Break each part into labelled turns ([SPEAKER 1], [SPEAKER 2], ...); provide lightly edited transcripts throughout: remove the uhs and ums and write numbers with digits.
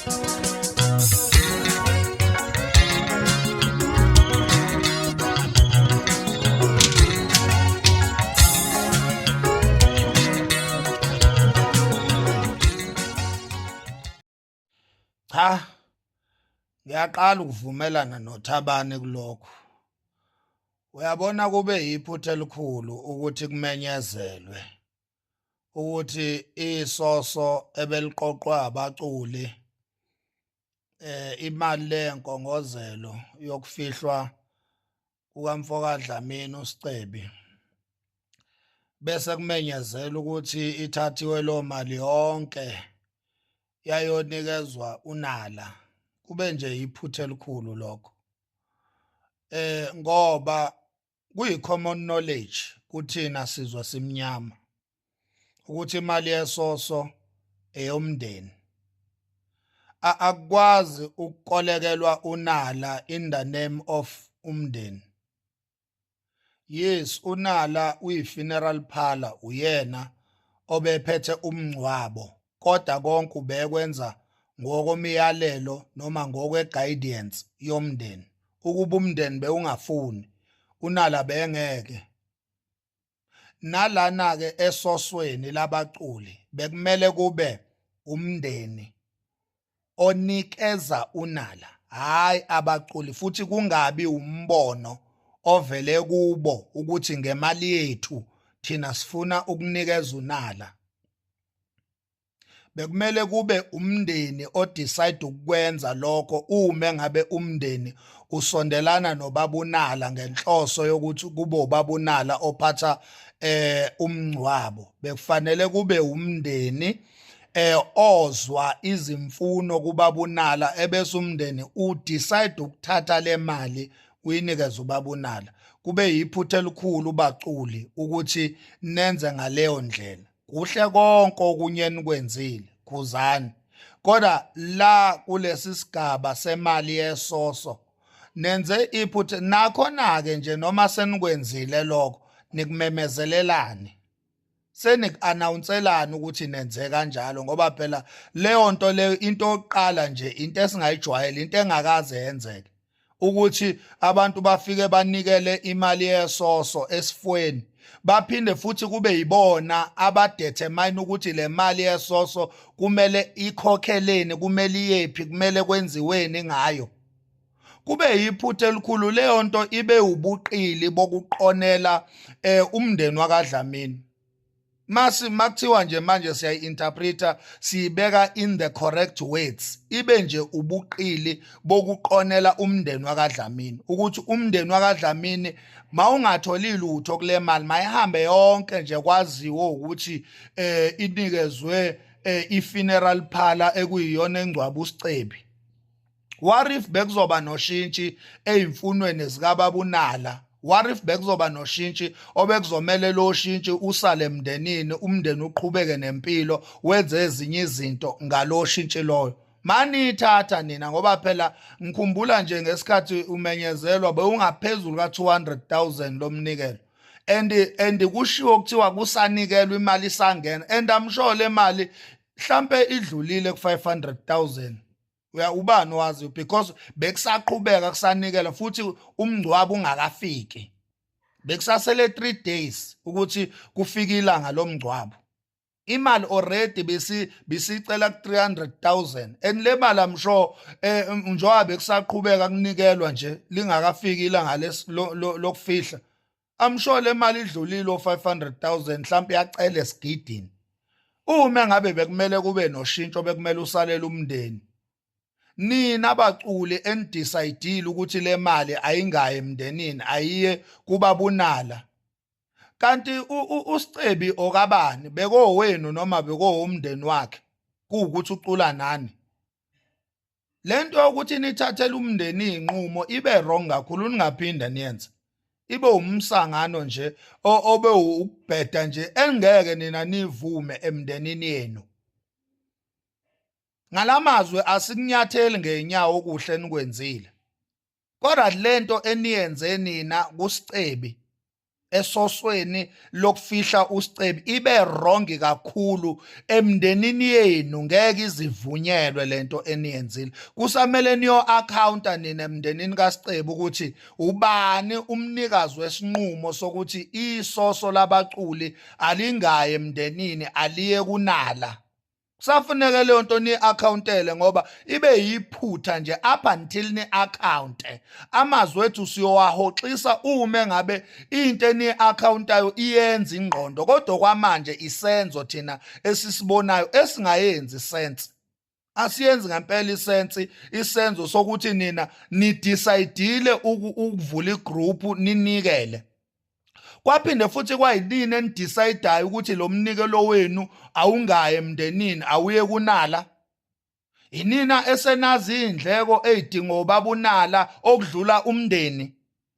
[SPEAKER 1] Cha, ngiyaqala ukuvumelana noThabane kulokhu. Uyabona kube yiphutha elikhulu ukuthi kumenyezelwe ukuthi isoso ebeliqoqwa abaculi imali lenkongozelo yokufihlwa kukamfoka Dlamini uSicebi bese kumenyezela ukuthi ithathiwe lo mali yonke yayonikezwa uNala. Kube nje iphutha elikhulu lokho, ngoba kuyi common knowledge kuthina sizwe simnyama ukuthi imali yesoso eyomndeni. Akukwazi ukukolekelwa uNala in the name of umndeni. Yes, uNala uyi-funeral parlor, uyena obephethe umngcwabo, kodwa konke ubekwenza ngokomyalelo noma ngokwe-guidance yomndeni. Ukuba umndeni bewungafuni, uNala bengeke. Nalana-ke esosweni labaculi bekumele kube umndeni onikeza uNala, hhayi abaculi, futhi kungabi umbono ovele kubo ukuthi ngemali yethu thina sifuna ukunikeza uNala. Bekumele kube umndeni odecide ukwenza lokho uma ngabe umndeni usondelana nobabunala ngenhloso yokuthi kube ubabunala ophatha umngcwabo. Bekufanele kube umndeni ozwa izimfuno kubabunala, ebese umndeni udecide ukuthatha le mali uyinikeze ubabunala. Kube yiphutha elikhulu baculi ukuthi nenze ngaleyo ndlela. Kuhle konke okunye enikwenzile, khuzani, kodwa la kulesi sigaba semali yesoso nenze iphutha. Nakhona-ke nje noma senikwenzile lokho, nikumemezelelani, seniku-announcelani ukuthi nenze kanjalo? Ngoba phela leyo nto leyo into yokuqala nje, into esingayijwayele, into engakaze yenzeke ukuthi abantu bafike banikele imali yesoso esifweni, baphinde futhi kube yibona abadetermine ukuthi le mali yesoso kumele ikhokheleni, kumele iyephi, kumele kwenziweni ngayo. Kube yiphutha elikhulu leyo nto, ibe ubuqili bokuqonela umndeni wakaDlamini. Masi makuthiwa nje manje siyayi-interpreta, siyibeka in the correct words, ibe nje ubuqili bokuqonela umndeni wakaDlamini, ukuthi umndeni wakaDlamini mawungatholi lutho kule mali, mayihambe yonke nje, kwaziwe ukuthi inikezwe i-funeral parlor ekuyiyona engcwaba uSicebi. What if bekuzoba noshintshi eyimfunweni zikababunala? What if bekuzoba noshintshi obekuzomele lo shintshi usale emndenini, umndeni uqhubeke nempilo, wenze ezinye izinto ngalo shintshi loyo? Manithatha nina, ngoba phela ngikhumbula nje ngesikhathi umenyezelwa bewungaphezulu ka-200,000 lomnikelo, and kushiwo kuthiwa kusanikelwa imali isangena, and I'm sure le mali mhlambe idlulile ku-500,000. Uya ubani wazi, because bekusaqhubeka kusanikela futhi umngcwabo ungakafiki, bekusasele 3 days ukuthi kufike ilanga lomngcwabo. Imali already besi bisicela ku 300,000, and le mali I'm sure njengoba bekusaqhubeka kunikelwa nje lingakafiki ilanga lokufihla, I'm sure le mali idlulile o 500,000, mhlawumbe yacela esigidini. Uma ngabe bekumele kube noshintsho bekumele usalele umndeni, nina abaculi enidecide ukuthi le mali ayingayi emndenini, ayiye kubabunala, kanti uSicebi okabani? Bekowenu noma bekowumndeni wakhe? Kuwukuthi ucula nani? Lento yokuthi nithathele umndeni inqumo ibe wrong kakhulu, ningaphinda niyenze. Ibe umsangano nje obe ukubheda nje engeke nina nivume emndenini yenu. Ngalamazwi asikunyatheli ngeenyawo okuhle enikwenzile, kodwa lento eniyenze nina kuSicebi. Esosweni lokufihla uSicebi ibe wrong kakhulu emndenini yenu. Ngeke izivunyelwe lento eniyenzile. Kusamele niyo accounta nina emndenini kaSicebi ukuthi ubani umnikazi wesinqumo sokuthi isoso labaculi alingaye emndenini, aliye kunala. Kusafuneka leyo nto ni-accountele, ngoba ibe yiphutha nje. Up until ni-accounte, amazwi ethu siyowahoxisa uma ngabe into eni-accountayo iyenza ingqondo, kodwa kwamanje isenzo thina esisibonayo esingayenzi sense, asiyenzi ngempela isense, isenzo sokuthi nina nidecidile ukuvula igroup ninikele, kwaphinde futhi kwayinini enidecidayo ukuthi lo mnikelo wenu awungayi emndenini, awuye kunala. Inina esenazi indleko ezidingo babunala okudlula umndeni?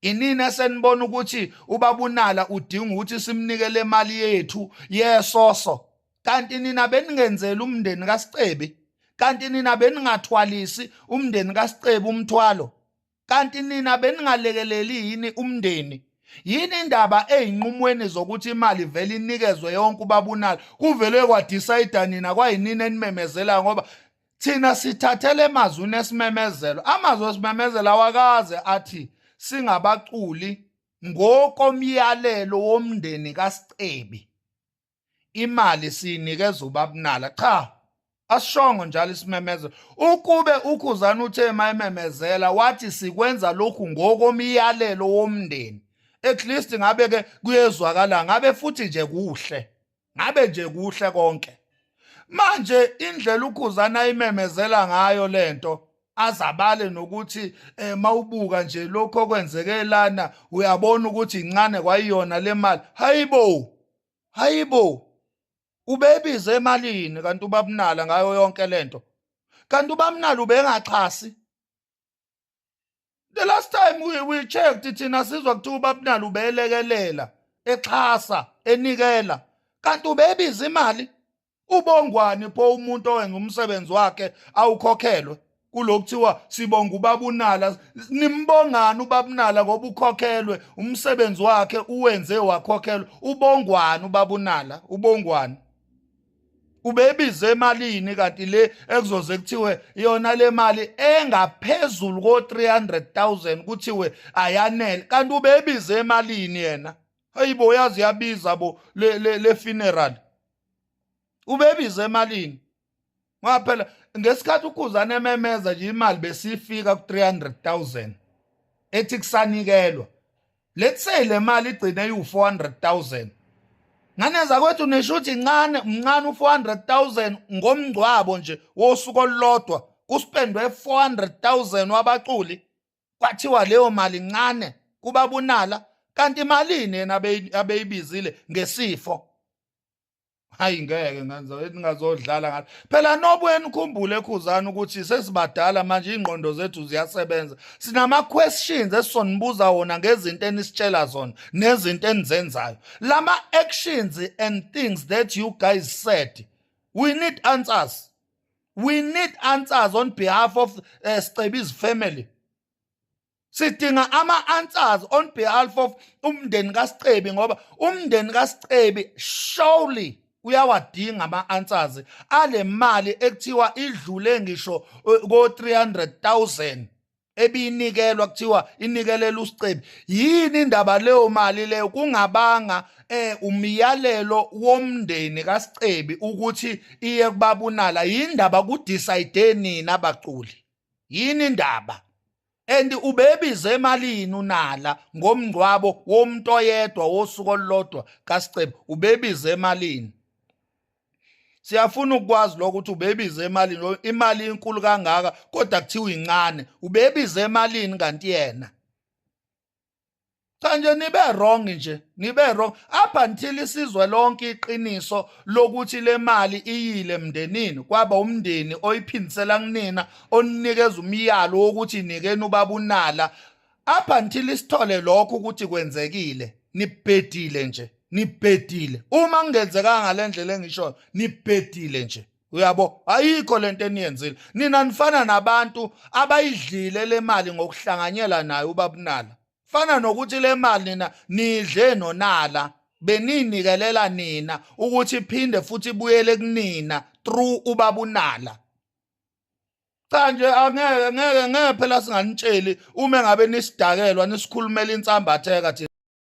[SPEAKER 1] Inina esenibona ukuthi ubabunala udinga ukuthi simnikele imali yethu yesoso? Kanti nina beningenzela umndeni kaSicebi? Kanti nina beningathwalisi umndeni kaSicebi umthwalo? Kanti nina beningalekeleli yini umndeni? Yini indaba eyinqumweni zokuthi imali vele inikezwe yonke ubabunala? Kuvele kwadecide nina, kwayinini enimemezela? Ngoba thina sithathele emazwini esimemezelo. Amazwi esimemezelo awakaze athi singabaculi ngokomyalelo womndeni kaSicebi imali siyinikeza ubabunala. Cha, asishongo njalo isimemezelo. Ukube uKhuzani uthe mayememezela wathi sikwenza lokhu ngokomyalelo womndeni, at least ngabe ke kuyezwakala, ngabe futhi nje kuhle, ngabe nje kuhle konke. Manje indlela uKhuzani ayimemezela ngayo lento, azabale nokuthi mawubuka nje lokho okwenzeke lana, uyabona ukuthi incane kwayiyona le mali. Hayibo, hayibo, ubebize emalini kanti ubabunala ngayo yonke lento? Kanti ubabunala ubengaxhasi? The last time we checked, thina sizwa kuthiwa ubabunala ubelekelela, exhasa, enikela. Kanti ubebiza imali? Ubongwani pho umuntu owenza umsebenzi wakhe awukhokhelwe? Kulokuthiwa sibonga ubabunala, nimbongani ubabunala ngoba ukhokhelwe? Umsebenzi wakhe uwenze wakhokhelwa, ubongwani ubabunala? Ubongwani? Ubebize emalini kanti le ekuzoze kuthiwe yona le mali engaphezulu ko 300,000 kuthiwe ayanele? Kanti ubebize emalini yena? Hayibo, yazi yabiza bo le funeral. Ubebize emalini? Ngoba phela ngesikhathi uKhuzane ememeza nje, imali besifika ku 300,000 ethi kusanikelwa. Let's say le mali igcine iwu 400,000, nganeza kwethu, nisho ukuthi incane, mncane u-400,000 ngomngcwabo nje wosuku olulodwa? Kuspendwe 400,000 wabaculi, kwathiwa leyo mali incane kubabunala. Kanti imalini yena abeyibizile ngesifo? Hayi, ngeke ngenza, ningazodlala ngalo phela. Nobuye nikhumbule, Khuzani, ukuthi sesibadala manje, ingqondo zethu ziyasebenza. Sinama questions esizonibuza wona ngezinto enisitshela zona nezinto enizenzayo, lama actions and things that you guys said. We need answers, we need answers on behalf of Sicebi's family. Sidinga ama-answers on behalf of umndeni kaSicebi, ngoba umndeni kaSicebi surely uyawadinga ama-answers ale mali ekuthiwa idlule ngisho ko 300,000 ebinikelwa, kuthiwa inikelela uSicebi. Yini indaba leyo mali leyo kungabanga umyalelo womndeni kaSicebi ukuthi iye kubabunala? Yindaba kudecide nina abaculi? Yini indaba? And ubebize emalini unala ngomngcwabo womuntu oyedwa wosuku olulodwa kaSicebi? Ubebize emalini? Siyafuna ukwazi lokho, ukuthi ubebize emalini. Imali inkulu kangaka kodwa kuthiwa incane. Ubebize emalini kanti yena? Cha nje, nibe wrong nje, nibe wrong. Up until isizwe lonke iqiniso lokuthi le mali iyile emndenini, kwaba umndeni oyiphindisela kunina, onikeza umyalo wokuthi nikeni ubabunala, up until isithole lokho ukuthi kwenzekile, nibhedile nje, nibhedile. Uma kungenzekanga ngalendlela engishoyo, nibhedile nje, uyabo? Ayikho lento eniyenzile nina. Nifana nabantu abayidlile le mali ngokuhlanganyela nayo ubabunala. Fana nokuthi le mali nina nidle nonala beninikelela nina ukuthi iphinde futhi ibuyele kunina through ubaba uNala. Cha nje, angeke, ngeke, ngeke phela singanitsheli uma ngabe nisidakelwa, nisikhulumela insambatheka thina.